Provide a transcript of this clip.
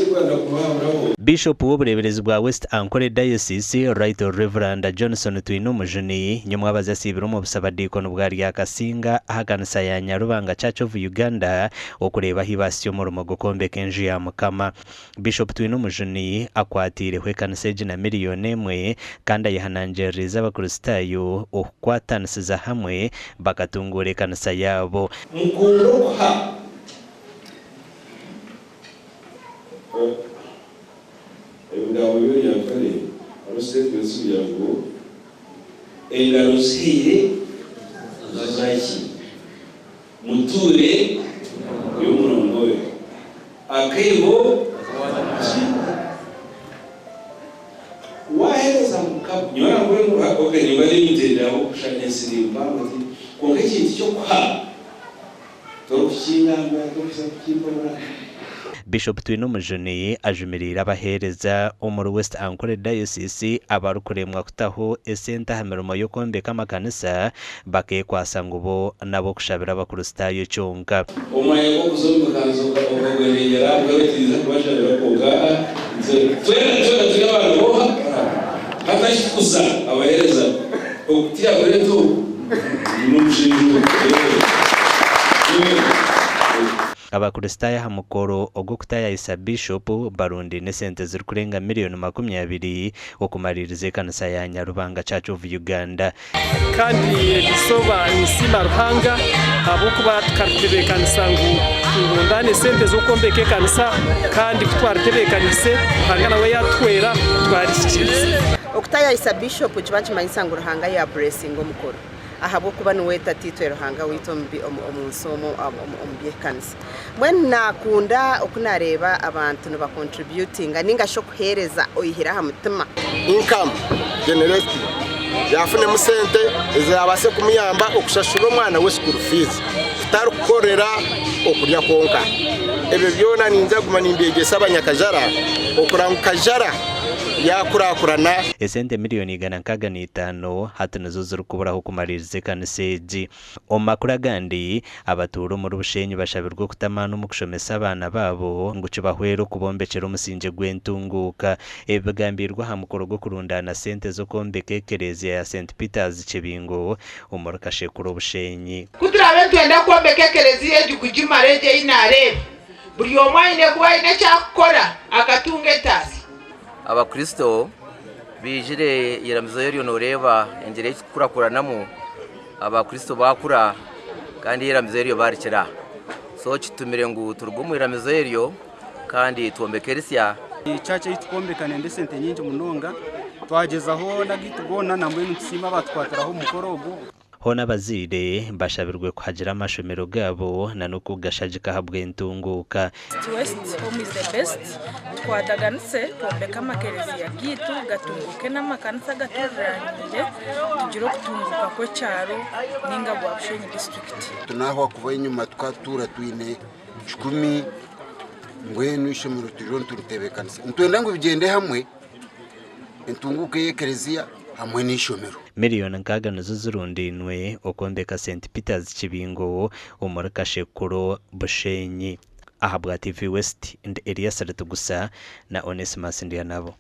Ekindikwenda kubahaburaho. Bishop w'obureeberezi bwa West Ankole Diocese, Right Rev. Johnson Twinomujuni, nyomwabazi asiibire omu busabadiikoni bwa Ryakasinga aha kanisa ya Nyarubanga Church of Uganda okureeba ahi baasya omurimo gw'okwombeka enju ya Mukama. Bishop Twinomujuni akwatiireho ekanisa egi na miriyoni emwe kandi ayehanangiririize abakristaayo okukwatanisiza hamwe bakatunguura ekanisa yaabo. Mukunde okuha. Ebigambo by'Orunyankore hariho sitetimenti zikugira ngu engaro zihaire nizo zakiire. Mutuure y'omurongo we. Akaibo kiine. Wahereza Mukama. Nyowe nangwa okay nimba ninyetenderaho kusha ensi ni mpango ti kwonka ekintu ky'okuha. Torikukingambira, torikuza kukimpabura. Bishop Twinomujuni ajumiriire abaheereza omuri West Ankole Diocese abarikuremwa kutaho esente aha mirimo y'okwombeka amakanisa bakeekwasa ngu bo n'ab'okushabira abakristaayo kyonka. Omwanya gw'okuza omu bikanzu okagwejegyera mbwenu tinza kubashabira kwonka twena twena turi abaana b'oha? Hati ahikuza abaheereza oku tiyakureeta oku n'omushaija ogu. Abakristaayo aha mukoro ogw'okutaayayisa Biishopu barundaine esente zirikurenga miriyoni 20 okumariiriza ekanisa ya Nyarubanga Church of Uganda. Kandi eryo izooba ninsiima Ruhanga ahabw'okuba tukaritebeekanisa ngu turundaane esente z'okwombeka ekanisa kandi ku twaritebeekaniise Ruhanga nawe yaatuhwera twarihikiiriza. Okutaayayisa Biishopu nikiba nikimanyisa ngu Ruhanga yaabureesinga omukoro. Ahabw'okuba niwe Tataitwe Ruhanga waitu omu nsi omu omu by'ekanisa. Mbwenu naakunda oku naareeba abantu nibakontributinga nainga shi okuheereza oyihire aha mutima. Income generating, yaafunemu sente eziraabaase kumuyamba okushashurira omwana we school fees kutari kukorera okurya kwonka. Ebyo byona ninza kuguma nimbyegyesa abanyakajara okugira ngu Kajara yaakurakurana. Esente miriyoni 165 hati nizo zirikuburaho kumariiriza ekanisa egi. Omu makuru agandi, abatuura omuri Bushenyi bashabirwe okuta amaani omu kushomesa abaana baabo ngu kibahwere okubombekyera omusingye gw'entunguuka. Ebi bigambiirwe aha mukoro gw'okurundaana sente z'okwombeka ekereziya ya St Peters Kibingo omuri Kashekuro Bushenyi. Ku turaabe nitwenda kwombeka ekereziya egi kugimara egi ei naareeba, buri omwe aine kuba aine eki arikukora akatunga entaasya. Abakristo baijire iramizo eryo noreeba engyeri ei turikukurakuranamu abakristo bakura kandi iramizo eryo barikira so kitumire ngu turuge omu iramizo eryo kandi twombeke erisya. Church ei turikwombeka nenda esente nyingi munonga twagyezaho n'agaitu goona nambwenu nitusiima abatukwatiraho omu mukoro ogu. Hoona abazaire bashabirwe kuhagira amashomero gaabo na n'okugashagika ahabw'entunguuka. East West home is the best tukwataganise twombeke amakereziya gaitu gatunguuke n'amakanisa agaturiraaniire tugire okutunguuka kw'ekyaro ninga gwa Bushenyi disiturikiti. Tunahwa kuba enyima tukatuura twine kikumi mbwenu eishomero turiyo nituritebeekanisa nitwenda ngu bigyende hamwe entunguuka ey'ekereziya hamwe n'eishomero. Miriyoni nkaaga nizo zirundainwe okwombeka St Peters Kibingo omuri Kashekuro, Bushenyi. Ahabwa TV West, ndi Elias Ritugusa na Onesimus Ndyanabo.